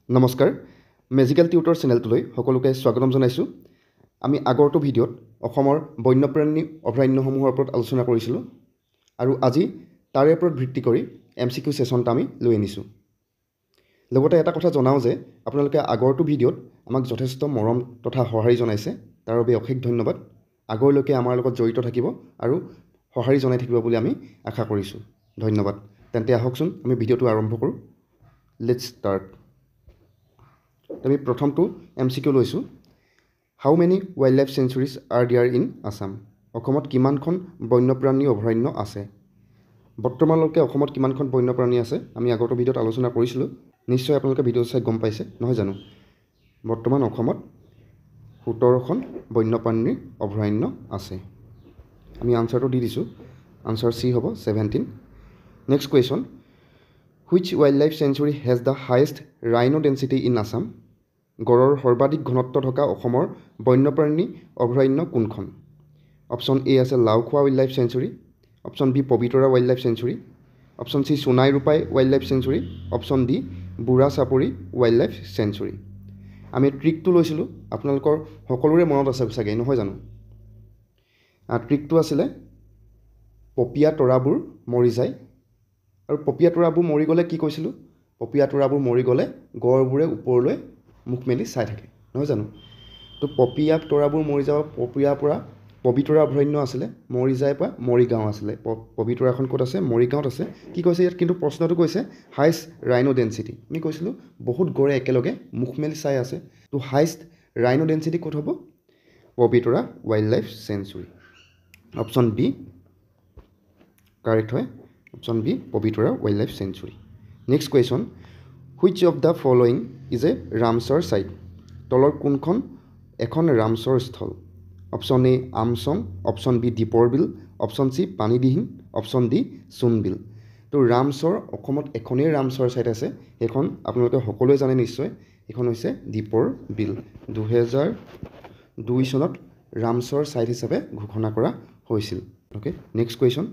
নমস্কাৰ, magical tutor চেনেলটোলৈ সকলোকে স্বাগতম জনাইছোঁ। আমি আগৰটো ভিডিঅ'ত অসমৰ বন্যপ্ৰাণী অভয়াৰণ্যসমূহৰ ওপৰত আলোচনা কৰিছিলোঁ আৰু আজি তাৰে ওপৰত ভিত্তি কৰি MCQ session এটা আমি লৈ আনিছোঁ। লগতে এটা কথা জনাওঁ যে আপোনালোকে আগৰটো ভিডিঅ'ত আমাক যথেষ্ট মৰম তথা সঁহাৰি জনাইছে, তাৰ বাবে অশেষ ধন্যবাদ। আগলৈকে আমাৰ লগত জড়িত থাকিব আৰু সঁহাৰি জনাই থাকিব বুলি আমি আশা কৰিছোঁ। ধন্যবাদ। তেন্তে আহকচোন আমি ভিডিঅ'টো আৰম্ভ কৰোঁ। Let's start. আমি প্ৰথমটো MCQ লৈছোঁ। How many wild life sanctuaries are there in Assam? অসমত কিমানখন বন্যপ্ৰাণী অভয়াৰণ্য আছে? বৰ্তমানলৈকে অসমত কিমানখন বন্যপ্ৰাণী আছে আমি আগৰটো ভিডিঅ'ত আলোচনা কৰিছিলোঁ, নিশ্চয় আপোনালোকে ভিডিঅ' চাই গম পাইছে নহয় জানো? বৰ্তমান অসমত 17খন বন্যপ্ৰাণীৰ অভয়াৰণ্য আছে। আমি আনচাৰটো দি দিছোঁ, আনচাৰ চি হ'ব 17। Next question, which wild life sanctuary has the highest rhino density in Assam? গড়ৰ সৰ্বাধিক ঘনত্ব থকা অসমৰ বন্যপ্ৰাণী অভয়াৰণ্য কোনখন? অপশ্যন এ আছে Laokhowa wild life sanctuary, option B Pobitora wild life sanctuary, option C Sonai Rupai wild life sanctuary, option D Bura Chapori wild life sanctuary. আমি ট্ৰিকটো লৈছিলোঁ, আপোনালোকৰ সকলোৰে মনত আছে চাগে নহয় জানো? ট্ৰিকটো আছিলে পপীয়া তৰাবোৰ মৰি যায়, আৰু পপীয়া তৰাবোৰ মৰি গ'লে কি কৈছিলোঁ? পপীয়া তৰাবোৰ মৰি গ'লে গড়বোৰে ওপৰলৈ মুখ মেলি চাই থাকে নহয় জানো? তো পপীয়া তৰাবোৰ মৰি যাব, পপীয়াৰ পৰা পবিতৰা অভয়াৰণ্য আছিলে, মৰি যায় পৰা মৰিগাঁও আছিলে। পবিতৰাখন ক'ত আছে? মৰিগাঁৱত আছে। কি কৈছে ইয়াত? কিন্তু প্ৰশ্নটো কৈছে হাইষ্ট ৰাইনো ডেঞ্চিটি। আমি কৈছিলোঁ বহুত গড়ে একেলগে মুখ মেলি চাই আছে, তো হাইষ্ট ৰাইনো ডেঞ্চিটি ক'ত হ'ব? Pobitora wild life sanctuary. Option B correct হয়, option B Pobitora wild life sanctuary. Next question, which of the following is a Ramsar site? তলৰ কোনখন এখন ৰামচৰ স্থল? Option A Amchang, option B Deepor Beel, option C Panidihing, option D Sonbeel. তো ৰামচৰ অসমত এখনেই Ramsar site আছে, সেইখন আপোনালোকে সকলোৱে জানে নিশ্চয়, সেইখন হৈছে দীপৰ বিল। 2002 চনত ৰামচৰ ছাইট হিচাপে ঘোষণা কৰা হৈছিল। Okay, next question,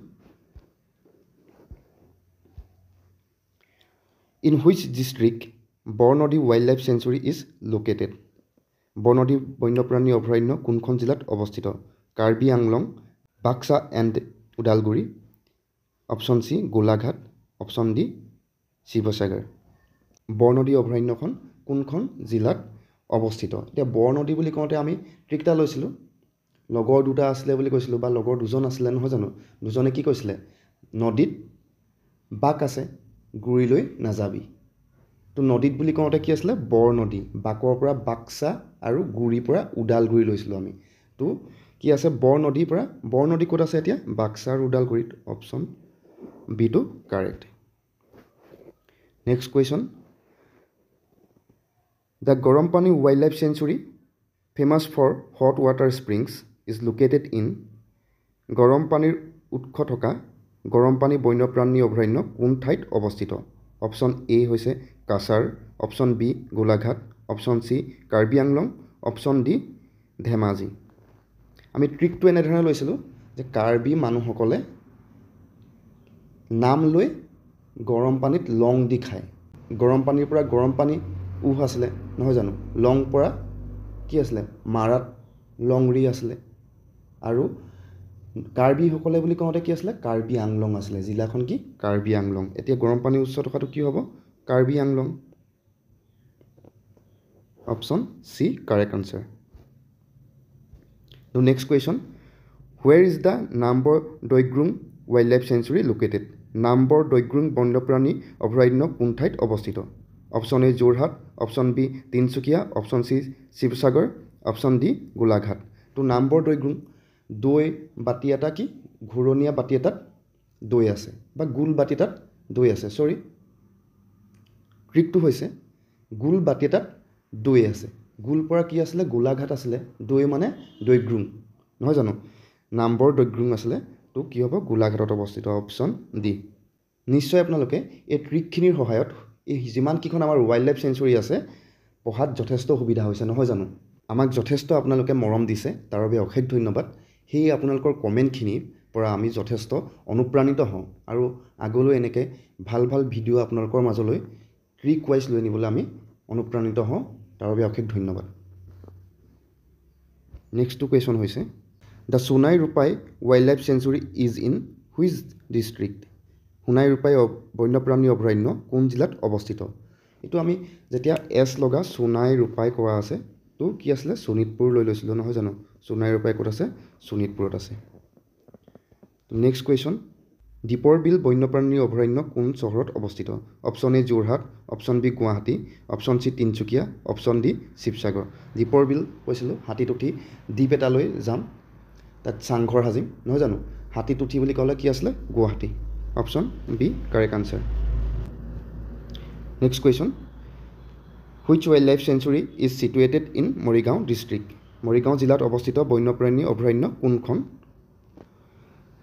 in which district Barnadi wild life sanctuary is located? Barnadi বন্যপ্ৰাণী অভয়াৰণ্য কোনখন জিলাত অৱস্থিত? Karbi Anglong, Baksa and Udalguri, option C Golaghat, option D Sivasagar. Barnadi অভয়াৰণ্যখন কোনখন জিলাত অৱস্থিত? এতিয়া বৰনদী বুলি কওঁতে আমি ট্ৰিক এটা লৈছিলোঁ, লগৰ দুটা আছিলে বুলি কৈছিলোঁ বা লগৰ দুজন আছিলে নহয় জানো? দুজনে কি কৈছিলে? নদীত বাক আছে, গুৰিলৈ নাযাবি। তো নদীত বুলি কওঁতে কি আছিলে? বৰনদী। বাকৰ পৰা বাক্সা আৰু গুৰিৰ পৰা ওদালগুৰি লৈছিলোঁ আমি। তো কি আছে? বৰনদীৰ পৰা, বৰনদী ক'ত আছে এতিয়া? বাক্সা আৰু ওদালগুৰিত। অপশ্যন বিটো correct. Next question, the Garampani wild life sanctuary famous for hot water springs is located in? গৰম পানীৰ উৎস থকা গৰমপানী বন্যপ্ৰাণী অভয়াৰণ্য কোন ঠাইত অৱস্থিত? অপশ্যন এ হৈছে Cachar, option B Golaghat, option C Karbi Anglong, option D Dhemaji. আমি ট্ৰিকটো এনেধৰণে লৈছিলোঁ যে কাৰ্বি মানুহসকলে নাম লৈ গৰম পানীত লং দি খায়। গৰম পানীৰ পৰা গৰম পানী উহ আছিলে নহয় জানো? লং পৰা কি আছিলে? মাৰাত লংৰি আছিলে। আৰু কাৰ্বিসকলে বুলি কওঁতে কি আছিলে? কাৰ্বি আংলং আছিলে। জিলাখন কি? কাৰ্বি আংলং। এতিয়া গৰম পানীৰ উৎস থকাটো কি হ'ব? Karbi Anglong. Option C correct answer. Next question, where is the Nambor Doigrung wild life sanctuary located? Nambor Doigrung বন্যপ্ৰাণী অভয়াৰণ্য কোন ঠাইত অৱস্থিত? Option A Jorhat, option B Tinsukia, option C Sivasagar, option D Golaghat. তো নামবৰ দৈগ্ৰুং, দৈ বাতি এটা কি? ঘূৰণীয়া বাতি এটাত দৈ আছে বা গোল বাতি এটাত দৈ আছে। চৰি, ট্ৰিকটো হৈছে গোল বাতি এটাত দৈ আছে। গোল পৰা কি আছিলে? গোলাঘাট আছিলে। দৈ মানে দৈগ্ৰুং নহয় জানো? নামবৰ দৈগ্ৰুং আছিলে। তো কি হ'ব? গোলাঘাটত অৱস্থিত, অপশ্যন ডি। নিশ্চয় আপোনালোকে এই ট্ৰিকখিনিৰ সহায়ত এই যিমানকেইখন আমাৰ ৱাইল্ড লাইফ চেঞ্চুৰী আছে পঢ়াত যথেষ্ট সুবিধা হৈছে নহয় জানো? আমাক যথেষ্ট আপোনালোকে মৰম দিছে, তাৰ বাবে অশেষ ধন্যবাদ। সেই আপোনালোকৰ কমেণ্টখিনিৰ পৰা আমি যথেষ্ট অনুপ্ৰাণিত হওঁ আৰু আগলৈ এনেকৈ ভাল ভাল ভিডিঅ' আপোনালোকৰ মাজলৈ ট্ৰিক ৱাইজ লৈ আনিবলৈ আমি অনুপ্ৰাণিত হওঁ, তাৰ বাবে অশেষ ধন্যবাদ। নেক্সটটো কুৱেশ্যন হৈছে the Sonai Rupai wildlife sanctuary is in which district? Sonai Rupai বন্যপ্ৰাণী অভয়াৰণ্য কোন জিলাত অৱস্থিত? এইটো আমি যেতিয়া এছ লগা সোণাই ৰূপাই কোৱা আছে, তো কি আছিলে? শোণিতপুৰ লৈ লৈছিলোঁ, নহয় জানো? সোণাই ৰূপাই ক'ত আছে? শোণিতপুৰত আছে। নেক্সট কুৱেশ্যন, দীপৰ বিল বন্যপ্ৰাণী অভয়াৰণ্য কোন চহৰত অৱস্থিত? Option A Jorhat, option B Guwahati, option C Tinsukia, option D Sivasagar. দীপৰ বিল কৈছিলোঁ, হাতীত উঠি দ্বীপ এটালৈ যাম, তাত চাংঘৰ সাজিম, নহয় জানো? হাতীত উঠি বুলি ক'লে কি আছিলে? Guwahati. Option B correct answer. Next question, which wildlife sanctuary is situated in Morigaon district? Morigaon জিলাত অৱস্থিত বন্যপ্ৰাণী অভয়াৰণ্য কোনখন?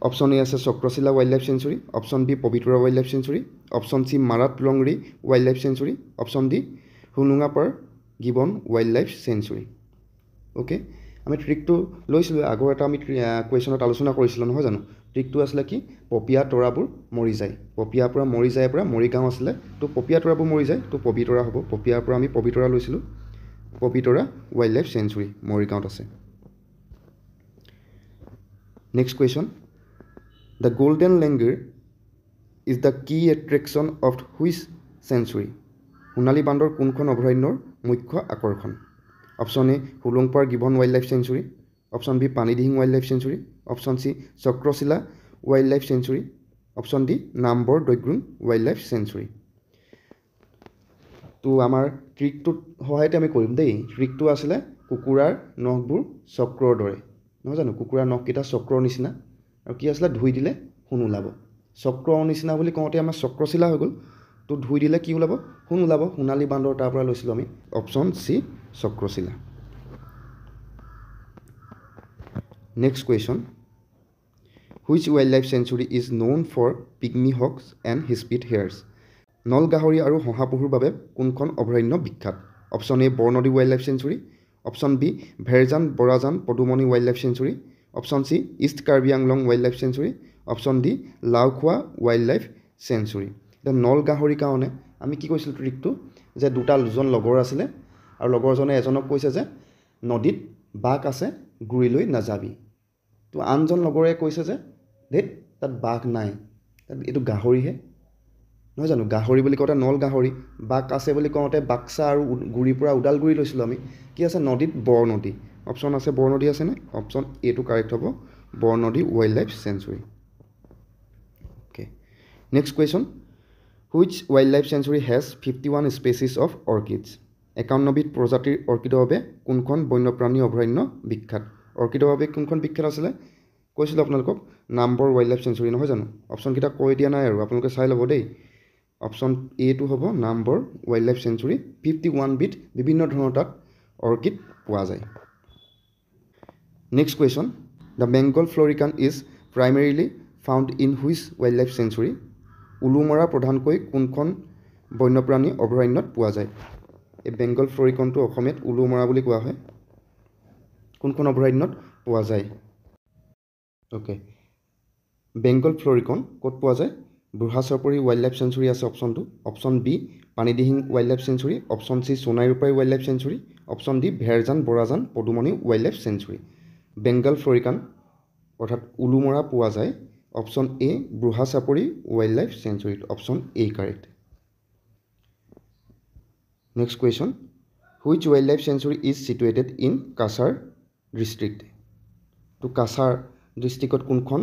অপশ্যন এ আছে Chakrashila wildlife sanctuary, option B Pobitora wildlife sanctuary, option C Marat Longri wildlife sanctuary, option D Hollongapar gibbon wildlife sanctuary. Okay, আমি ট্ৰিকটো লৈছিলোঁ, আগৰ এটা আমি কুৱেশ্যনত আলোচনা কৰিছিলোঁ, নহয় জানো? ট্ৰিকটো আছিলে কি? পপীয়া তৰাবোৰ মৰি যায়, পপীয়াৰ পৰা মৰি যায় পৰা মৰিগাঁও আছিলে, তো পপীয়া তৰাবোৰ মৰি যায়, তো পবিতৰা হ'ব। পপীয়াৰ পৰা আমি পবিতৰা লৈছিলোঁ, পবিতৰা ৱাইল্ড লাইফ চেঞ্চুৰী মৰিগাঁৱত আছে। Next question, the golden langur is the key attraction of which sanctuary? সোণালী বান্দৰ কোনখন অভয়াৰণ্যৰ মুখ্য আকৰ্ষণ? Option A Hollongapar gibbon wildlife sanctuary, option B Panidihing wildlife sanctuary, option C Chakrashila wildlife sanctuary, option D Nambor Doigrung wildlife sanctuary. তো আমাৰ ট্ৰিকটোত সহায়তে আমি কৰিম দেই। ট্ৰিকটো আছিলে কুকুৰাৰ নখবোৰ চক্ৰৰ দৰে, নহয় জানো? কুকুৰাৰ নখকেইটা চক্ৰৰ নিচিনা, আৰু কি আছিলে? ধুই দিলে সোণ ওলাব। চক্ৰৰ নিচিনা বুলি কওঁতে আমাৰ চক্ৰশিলা হৈ গ'ল, তো ধুই দিলে কি ওলাব? সোণ ওলাব। সোণালী বান্দৰ তাৰ পৰা লৈছিলোঁ আমি, option C Chakrashila. Next question, which wildlife sanctuary is known for pygmy hogs and hispid hares? নল গাহৰি আৰু শহাপহুৰ বাবে কোনখন অভয়াৰণ্য বিখ্যাত? Option A Barnadi wildlife sanctuary, option B Bherjan Borajan Padumoni wildlife sanctuary, option C East Karbi Anglong wildlife sanctuary, option D Laokhowa wildlife sanctuary. এতিয়া নল গাহৰিৰ কাৰণে আমি কি কৈছিলোঁ ট্ৰিকটো, যে দুজন লগৰ আছিলে আৰু লগৰজনে এজনক কৈছে যে নদীত বাঘ আছে, গুৰিলৈ নাযাবি। তো আনজন লগৰে কৈছে যে ধেত, তাত বাঘ নাই, তাত এইটো গাহৰিহে, নহয় জানো? গাহৰি বুলি কওঁতে নল গাহৰি, বাঘ আছে বুলি কওঁতে বাক্সা আৰু গুৰিৰ পৰা ওদালগুৰি লৈছিলোঁ আমি। কি আছে নদীত? বৰনদী। অপশ্যন আছে বৰনদী আছেনে? অপশ্যন এটো কাৰেক্ট হ'ব, Barnadi wildlife sanctuary. Okay, next question, which wildlife sanctuary has 51 species of orchids? 51বিধ প্ৰজাতিৰ অৰ্কিডৰ বাবে কোনখন বন্যপ্ৰাণী অভয়াৰণ্য বিখ্যাত? অৰ্কিডৰ বাবে কোনখন বিখ্যাত আছিলে? কৈছিলোঁ আপোনালোকক, নামবৰ ৱাইল্ড লাইফ চেঞ্চুৰী, নহয় জানো? অপশ্যনকেইটা কৈ দিয়া নাই আৰু আপোনালোকে চাই ল'ব দেই। অপশ্যন এটো হ'ব নামবৰ ৱাইল্ড লাইফ চেঞ্চুৰী। 51বিধ বিভিন্ন ধৰণৰ তাত অৰ্কিড পোৱা যায়। Next question, the Bengal florican is primarily found in which wildlife sanctuary? Ulumara প্ৰধানকৈ কোনখন বন্যপ্ৰাণী অভয়াৰণ্যত পোৱা যায়? এই বেংগল ফ্লৰিকনটো অসমীয়াত উলুমৰা বুলি কোৱা হয়। কোনখন অভয়াৰণ্যত পোৱা যায়? অ'কে, বেংগল ফ্লৰিকন ক'ত পোৱা যায়? বুঢ়াচাপৰি ৱাইল্ড লাইফ চেঞ্চুৰী আছে অপশ্যনটো, option B Panidihing wildlife sanctuary, option C Sonai Rupai wildlife sanctuary, option D Bherjan Borajan Padumoni wildlife sanctuary. Bengal florican অৰ্থাৎ উলুমৰা পোৱা যায় option A Burachapori wildlife চেঞ্চুৰীত, option A correct. Next question, which wildlife sanctuary is situated in Cachar district? তো কাছাৰ ডিষ্ট্ৰিক্টত কোনখন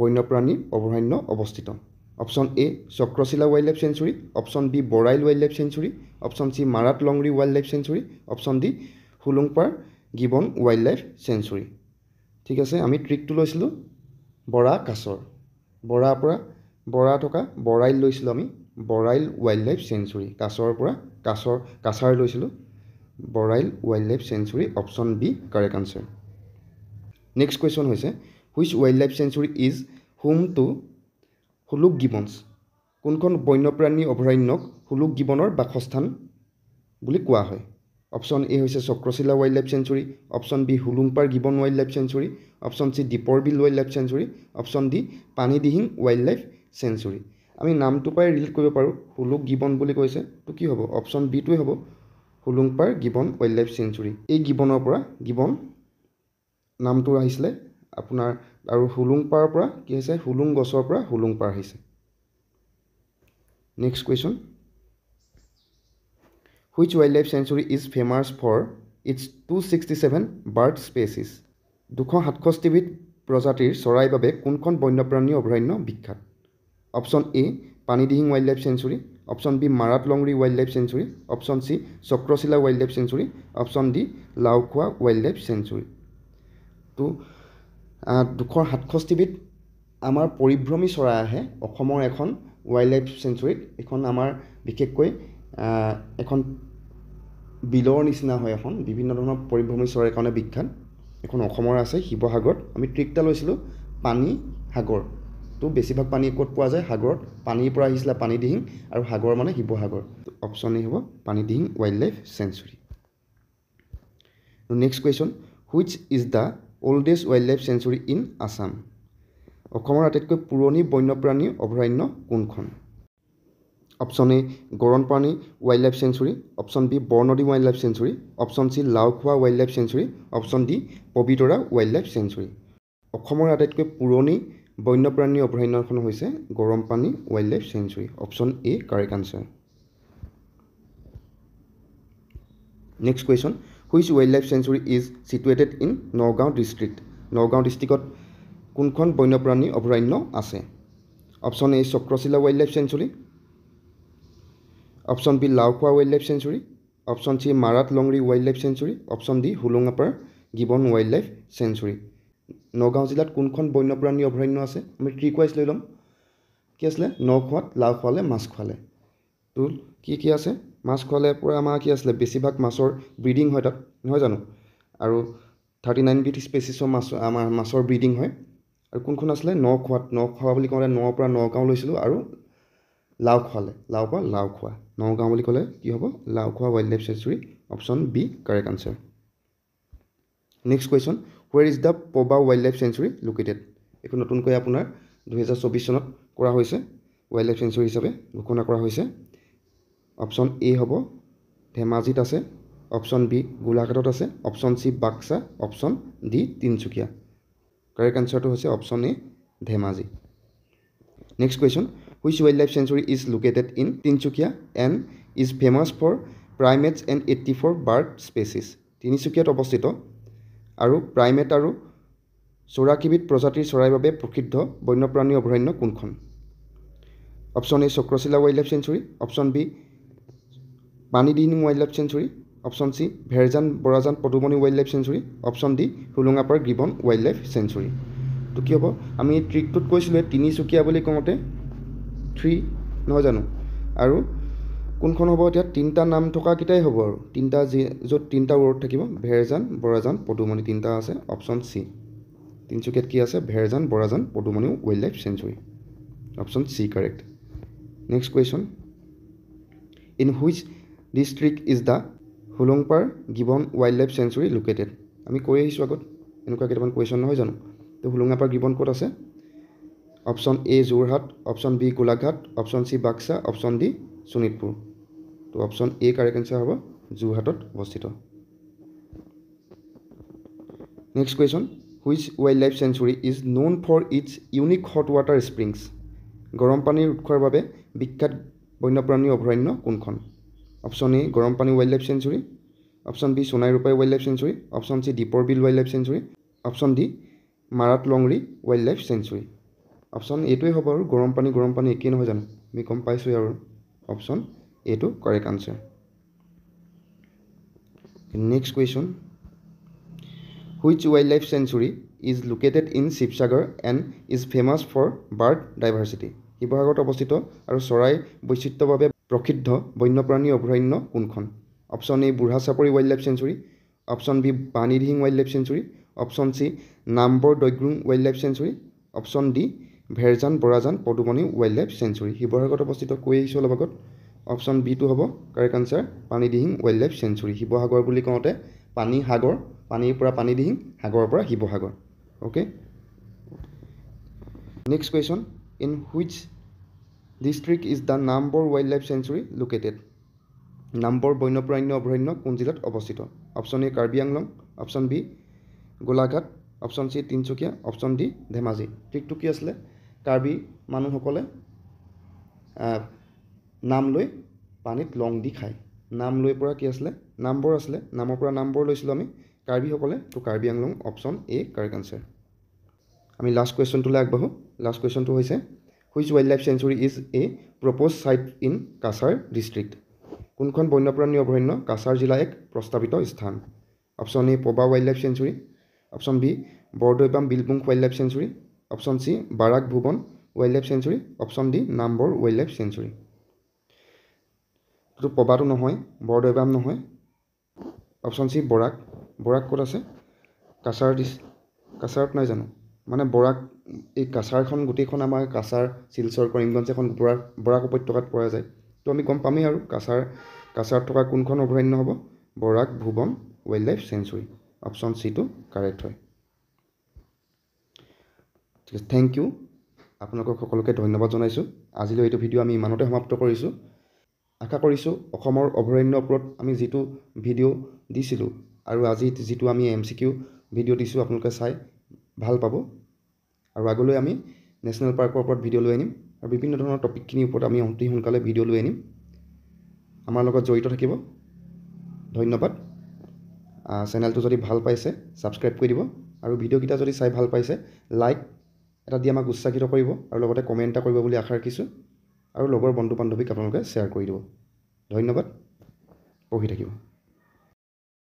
বন্যপ্ৰাণী অভয়াৰণ্য অৱস্থিত? Option A Chakrashila wildlife sanctuary, option B Barail wildlife sanctuary, option C Marat Longri wildlife sanctuary, option D Hollongapar gibbon wildlife sanctuary. ঠিক আছে, আমি ট্ৰিকটো লৈছিলোঁ বৰা কাছৰ, বৰাৰ পৰা বৰা থকা বৰাইল লৈছিলোঁ আমি, বৰাইল ৱাইল্ড লাইফ চেঞ্চুৰী। কাছৰ পৰা কাছৰ কাছাৰ লৈছিলোঁ, Barail wildlife sanctuary, option B correct answer. Next question হৈছে which wildlife sanctuary is home to hoolock gibbons? কোনখন বন্যপ্ৰাণী অভয়াৰণ্যক হুলুক গিবনৰ বাসস্থান বুলি কোৱা হয়? অপশ্যন এ হৈছে Chakrashila wildlife sanctuary, option B Hollongapar gibbon wildlife sanctuary, option C Deepor Beel wildlife sanctuary, option D Panidihing wildlife sanctuary. আমি নামটো পৰাই ৰিলেট কৰিব পাৰোঁ, হুলুক গিবন বুলি কৈছে, তো কি হ'ব? অপশ্যন বিটোৱে হ'ব, Hollongapar Gibbon wild life sanctuary. এই গিবনৰ পৰা গিবন নামটো আহিছিলে আপোনাৰ। আৰু হুলুংপাৰৰ পৰা কি হৈছে? হুলুং গছৰ পৰা হুলুংপাৰ আহিছে। Next question, which wild life sanctuary is famous for its 267 bird species? 267বিধ প্ৰজাতিৰ চৰাইৰ বাবে কোনখন বন্যপ্ৰাণী অভয়াৰণ্য বিখ্যাত? Option A Panidihing wild life sanctuary, option B Marat Longri wild life sanctuary, option C Chakrashila wild life sanctuary, option D Laokhowa wild life sanctuary. তো 267বিধ আমাৰ পৰিভ্ৰমী চৰাই আহে অসমৰ এখন ৱাইল্ড লাইফ চেঞ্চুৰীত। এইখন আমাৰ বিশেষকৈ এখন বিলৰ নিচিনা হয়, এখন বিভিন্ন ধৰণৰ পৰিভ্ৰমী চৰাইৰ কাৰণে বিখ্যাত। এখন অসমৰ আছে শিৱসাগৰত। আমি ট্ৰিক এটা লৈছিলোঁ, পানী সাগৰ। তো বেছিভাগ পানী ক'ত পোৱা যায়? সাগৰত। পানীৰ পৰা আহিছিলে পানীদিহিং, আৰু সাগৰ মানে শিৱসাগৰ। অপশ্যন এ হ'ব Panidihing wild life sanctuary. Next question, which is the oldest wild life sanctuary in Assam? অসমৰ আটাইতকৈ পুৰণি বন্যপ্ৰাণী অভয়াৰণ্য কোনখন? Option A Garampani wild life sanctuary, option B Barnadi wild life sanctuary, option C Laokhowa wild life sanctuary, option D Pobitora wild life sanctuary. অসমৰ আটাইতকৈ পুৰণি বন্যপ্ৰাণী অভয়াৰণ্যখন হৈছে Garampani wild life sanctuary. Option A correct answer. Next question, which wild life sanctuary is situated in Nagaon district? Nagaon ডিষ্ট্ৰিক্টত কোনখন বন্যপ্ৰাণী অভয়াৰণ্য আছে? Option A Chakrashila wild life sanctuary, option B Laokhowa wild life sanctuary, option C Marat Longri wild life sanctuary, option D Hollongapar Gibbon wild life sanctuary. Nagaon জিলাত কোনখন বন্যপ্ৰাণী অভয়াৰণ্য আছে? আমি ট্ৰিক ৱাইজ লৈ ল'ম। কি আছিলে? নখোৱাত লাও খোৱালে মাছ খোৱালে। তো কি কি আছে? মাছ খোৱালে পৰা আমাৰ কি আছিলে? বেছিভাগ মাছৰ ব্ৰিডিং হয় তাত, নহয় জানো? আৰু 39বিধ স্পেচিছৰ মাছ আমাৰ মাছৰ ব্ৰিডিং হয়। আৰু কোনখন আছিলে? নখোৱাত। নখোৱা বুলি কওঁতে নৰ পৰা নগাঁও লৈছিলোঁ, আৰু লাও খোৱালে লাও পৰা লাও খোৱা। নগাঁও বুলি ক'লে কি হ'ব? Laokhowa wild life sanctuary. Option B correct answer. Next question, where is the Poba wild life sanctuary located? এইখন নতুনকৈ আপোনাৰ 2024 চনত কৰা হৈছে, ৱাইল্ড লাইফ চেঞ্চুৰী হিচাপে ঘোষণা কৰা হৈছে। অপশ্যন এ হ'ব ধেমাজিত আছে, অপশ্যন বি গোলাঘাটত আছে, option C Baksa, option D Tinsukia. Correct আনচাৰটো হৈছে option A Dhemaji. Next question, which wild life sanctuary is located in Tinsukia and is famous for primates and 84 bird species? তিনিচুকীয়াত অৱস্থিত আৰু primate আৰু 84বিধ প্ৰজাতিৰ চৰাইৰ বাবে প্ৰসিদ্ধ বন্যপ্ৰাণী অভয়াৰণ্য কোনখন? Option A Chakrashila wild life sanctuary, option B Panidihing wild life sanctuary, option C Bherjan Borajan Padumoni wild life sanctuary, option D Hollongapar Gibbon wild life sanctuary. তো কি হ'ব? আমি ট্ৰিকটোত কৈছিলোঁ তিনিচুকীয়া বুলি কওঁতে 3 নহয় জানো? আৰু কোনখন হ'ব এতিয়া? তিনিটা নাম থকাকেইটাই হ'ব আৰু তিনিটা যি য'ত তিনিটা ৱৰ্ড থাকিব, ভেৰজান বৰাজান পদুমণি তিনিটা আছে। অপশ্যন চি তিনিচুকীয়াত কি আছে? Bherjan Borajan Padumoni wild life sanctuary. Option C correct. Next question, in which district is the Hollongapar Gibbon wild life sanctuary located? আমি কৈ আহিছোঁ আগত এনেকুৱা কেইটামান কুৱেশ্যন, নহয় জানো? তো হোলোঙাপাৰ গিবন ক'ত আছে? Option A Jorhat, option B Golaghat, option C Baksa, option D Sonitpur. তো অপশ্যন এ কাৰেক্ট এনচাৰ হ'ব, যোৰহাটত অৱস্থিত। Next question, which wild life sanctuary is known for its unique hot water springs? গৰম পানীৰ উৎসৰ বাবে বিখ্যাত বন্যপ্ৰাণী অভয়াৰণ্য কোনখন? Option A Garampani wild life sanctuary, option B Sonai Rupai wild life sanctuary, option C Deepor Beel wild life sanctuary, option D Marat Longri wild life sanctuary. Option এইটোৱে হ'ব আৰু গৰম পানী, গৰম পানী একেই নহয় জানো? আমি গম পাইছোঁৱেই আৰু। অপশ্যন এইটো correct answer. Next question, which wild life sanctuary is located in Sivasagar and is famous for bird diversity? শিৱসাগৰত অৱস্থিত আৰু চৰাই বৈচিত্ৰ্যৰ বাবে প্ৰসিদ্ধ বন্যপ্ৰাণী অভয়াৰণ্য কোনখন? Option A Burha Chapori wild life sanctuary, option B Panidihing wild life sanctuary, option C Nambor Doigrung wild life sanctuary, option D Bherjan Borajan Padumoni wild life sanctuary. শিৱসাগৰত অৱস্থিত কৈ আহিছোঁ অলপ আগত। অপশ্যন বিটো হ'ব correct answer, Panidihing wild life sanctuary. Sivasagar বুলি কওঁতে পানী সাগৰ, পানীৰ পৰা পানীদিহিং, সাগৰৰ পৰা Sivasagar. Okay, next question, in which district is the Nambor wild life sanctuary located? Nambor বন্যপ্ৰাণী অভয়াৰণ্য কোন জিলাত অৱস্থিত? Option A Karbi Anglong, option B Golaghat, option C Tinsukia, option D Dhemaji. ট্ৰিকটো কি আছিলে? কাৰ্বি মানুহসকলে নাম লৈ পানীত লং দি খায়। নাম লৈ পৰা কি আছিলে? নামবৰ আছিলে, নামৰ পৰা নামবৰ লৈছিলোঁ আমি কাৰ্বিসকলে। তো Karbi Anglong, option A correct answer. আমি লাষ্ট কুৱেশ্যনটোলৈ আগবাঢ়োঁ। লাষ্ট কুৱেশ্যনটো হৈছে which wildlife sanctuary is a proposed site in Cachar district? কোনখন বন্যপ্ৰাণী অভয়াৰণ্য কাছাৰ জিলা এক প্ৰস্তাৱিত স্থান? Option A Poba wildlife sanctuary, option B Bordhaibam Bilbung wildlife sanctuary, option C Barak Bhuban wildlife sanctuary, option D Nambor wildlife sanctuary. এইটো পবাটো নহয়, বৰদৈবাম নহয়, অপশ্যন চি বৰাক। বৰাক ক'ত আছে? কাছাৰ ডিছ কাছাৰত নাই জানো? মানে বৰাক এই কাছাৰখন গোটেইখন আমাৰ কাছাৰ, শিলচৰ, কৰিমগঞ্জ এখন বৰাক উপত্যকাত পৰা যায়। তো আমি গম পামেই আৰু কাছাৰত থকা কোনখন অভয়াৰণ্য হ'ব? Barak Bhuban wildlife sanctuary, option চিটো কাৰেক্ট হয়। ঠিক আছে, thank U. আপোনালোকক সকলোকে ধন্যবাদ জনাইছোঁ। আজিলৈ এইটো ভিডিঅ' আমি ইমানতে সমাপ্ত কৰিছোঁ। আশা কৰিছোঁ অসমৰ অভয়াৰণ্যৰ ওপৰত আমি যিটো ভিডিঅ' দিছিলোঁ আৰু আজি যিটো আমি MCQ video দিছোঁ আপোনালোকে চাই ভাল পাব। আৰু আগলৈ আমি নেশ্যনেল পাৰ্কৰ ওপৰত ভিডিঅ' লৈ আনিম আৰু বিভিন্ন ধৰণৰ টপিকখিনিৰ ওপৰত আমি অতি সোনকালে ভিডিঅ' লৈ আনিম। আমাৰ লগত জড়িত থাকিব। ধন্যবাদ। চেনেলটো যদি ভাল পাইছে ছাবস্ক্ৰাইব কৰি দিব আৰু ভিডিঅ'কেইটা যদি চাই ভাল পাইছে লাইক এটা দি আমাক উৎসাহিত কৰিব আৰু লগতে কমেণ্ট এটা কৰিব বুলি আশা ৰাখিছোঁ আৰু লগৰ বন্ধু বান্ধৱীক আপোনালোকে শ্বেয়াৰ কৰি দিব। ধন্যবাদ। পঢ়ি থাকিব।